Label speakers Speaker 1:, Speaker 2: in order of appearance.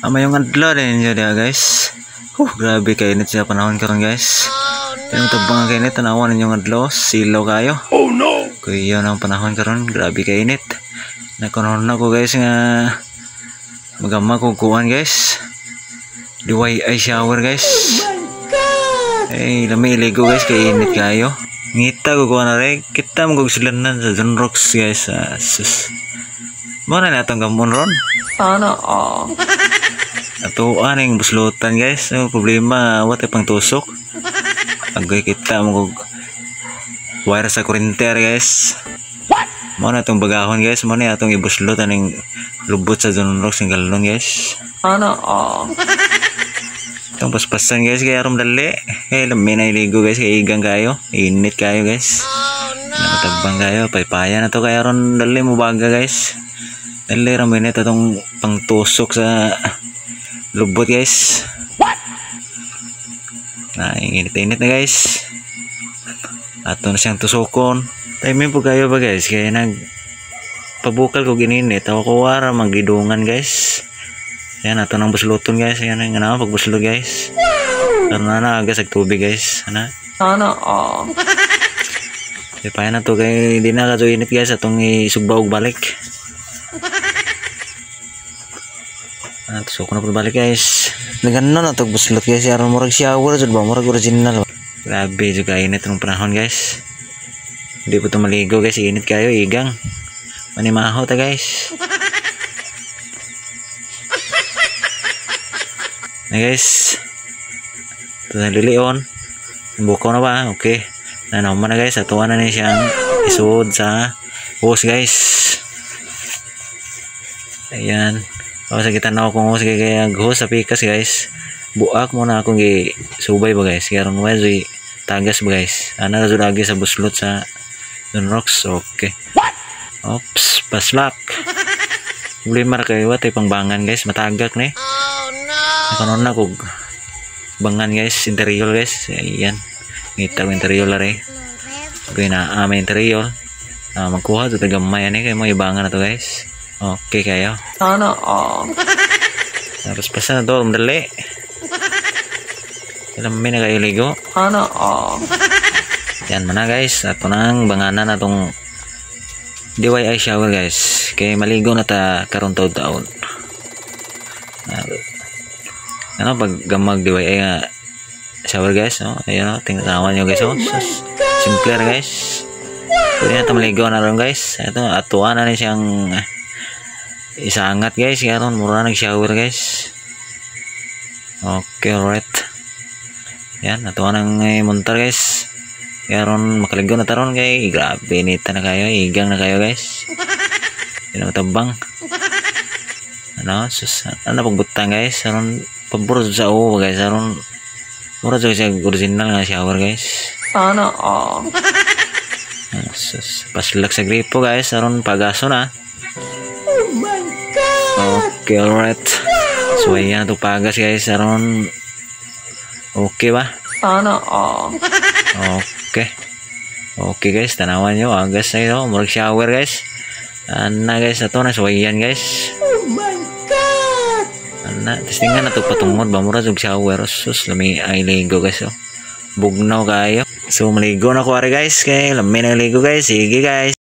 Speaker 1: Maayong adlaw din ninyo diha, guys. Grabe kainit sa panahon karon, guys. Oh, no. Tabang kainit, tanawan ninyong adlaw, silaw kayo.
Speaker 2: Oh no!
Speaker 1: Kuya ng panahon karon, grabe kainit. Nakunon na ko, guys, nga magama ko kuan, guys. DIY shower, guys. Eh, lami ligo, guys, kay init kayo. Ngita ko kuan na rin. Kita mo kog silanan sa Zonrox, guys. Sus. Mo na natong gamon ron.
Speaker 3: Sana all.
Speaker 1: Ato aning buslutan, guys. No, problema, what pang tusok. Agoy, kita mo kog wire sa kuryente, guys. Mo na itong bagahon, guys. Mo na atong ibuslot aning lubot sa Zonrox ng galon, guys.
Speaker 3: Sana all.
Speaker 1: Itong paspasan, guys, kaya aron dali. Kaya lami na iligo, guys, kaya igang kayo. Init kayo, guys.
Speaker 3: Oh no!
Speaker 1: Nakatabang kayo, paypaya na to kaya aron dali mo baga, guys. Dali ra minit atong pangtusok sa lubot, guys.
Speaker 2: What?
Speaker 1: Na init-init na, guys. Ato na siyang tusokon. Timing po kayo ba, guys, kaya nag pabukal ko gininit. Ako ko wara magidungan, guys. Ayan, ato nang busluton, guys. Ayan, ang ano, pagbuslot, guys. Karon na na agas ag tubig, guys. Ana.
Speaker 3: Sana all.
Speaker 1: Kaya pa na to kay di na kadto init, guys, atong isugba og balik. Ana, tusok na po balik, guys. Nagano na to buslot, guys. Aron murag shower jud ba, murag original. Grabe jud kainit ng panahon, guys. Hindi po to maligo, guys, init kayo, igang. Manimaho ta, guys. Na, guys. Ito na lilion. Bukaw na ba? Okay. Nanaw man na, guys. Atuan na ni siyang isuod sa hose, guys. Ayan. O, sa kita na akong hose kaya hose sa pikas, guys. Buak mo na akong gisubay ba, guys. Kaya ron medyo tagas ba, guys. Ana ra jud agi sa buslot sa Zonrox. Okay.
Speaker 2: What?
Speaker 1: Oops, paslak. Problema ra kayo wat ay pangbangan, guys. Matagak ni.
Speaker 3: Oh no!
Speaker 1: Nakanon na kog bangan, guys, interior, guys. Ayan. Ngita ko interior lare. Okay na, may interior. Magkuha to gamay ani kay mo ibangan na to, guys. Okay kayo.
Speaker 3: Sana all.
Speaker 1: Tapos pasa na to, dali. Alam mo na kayo ligo.
Speaker 3: Sana all.
Speaker 1: Yan man na, guys. Ato nang banganan atong DIY shower, guys. Kay maligo na ta karon taon-taon. Ano pag gamag DIY nga shower, guys, no? Ayan, no? Tingnan nyo, guys, oh. Sus, simple ra, guys. Pwede na ta maligo na ron, guys. Ito, atuan na ni siyang isangat, guys. Kaya ron, mura nag-shower, guys. Okay, alright. Yan, atuan ang muntar, guys. Kaya ron, makaligo na taron kay grabe nita na kayo, igang na kayo, guys. Yan ang tabang. Ano, sus, ano pagbutang, guys? Aron pabor sa uwo, guys. Aron mura jud siya original nga shower, guys.
Speaker 3: Sana all.
Speaker 1: Sus, paslak sa gripo, guys. Aron pagaso na.
Speaker 2: Oh my God!
Speaker 1: Okay, alright. So ayan to pagas, guys. Aron okay ba?
Speaker 3: Sana all.
Speaker 1: Okay. Okay, guys, tanawan nyo. Agas na ito. Murag shower, guys. Ana, guys, ato na. So ayan, guys.
Speaker 2: Oh my God!
Speaker 1: Ana, testingan na to patungod ba mura jud shower. Sus, lami ay ligo, guys, oh. Bugnaw kayo. So maligo na ko ari, guys, kay lami na ligo, guys. Sige, guys.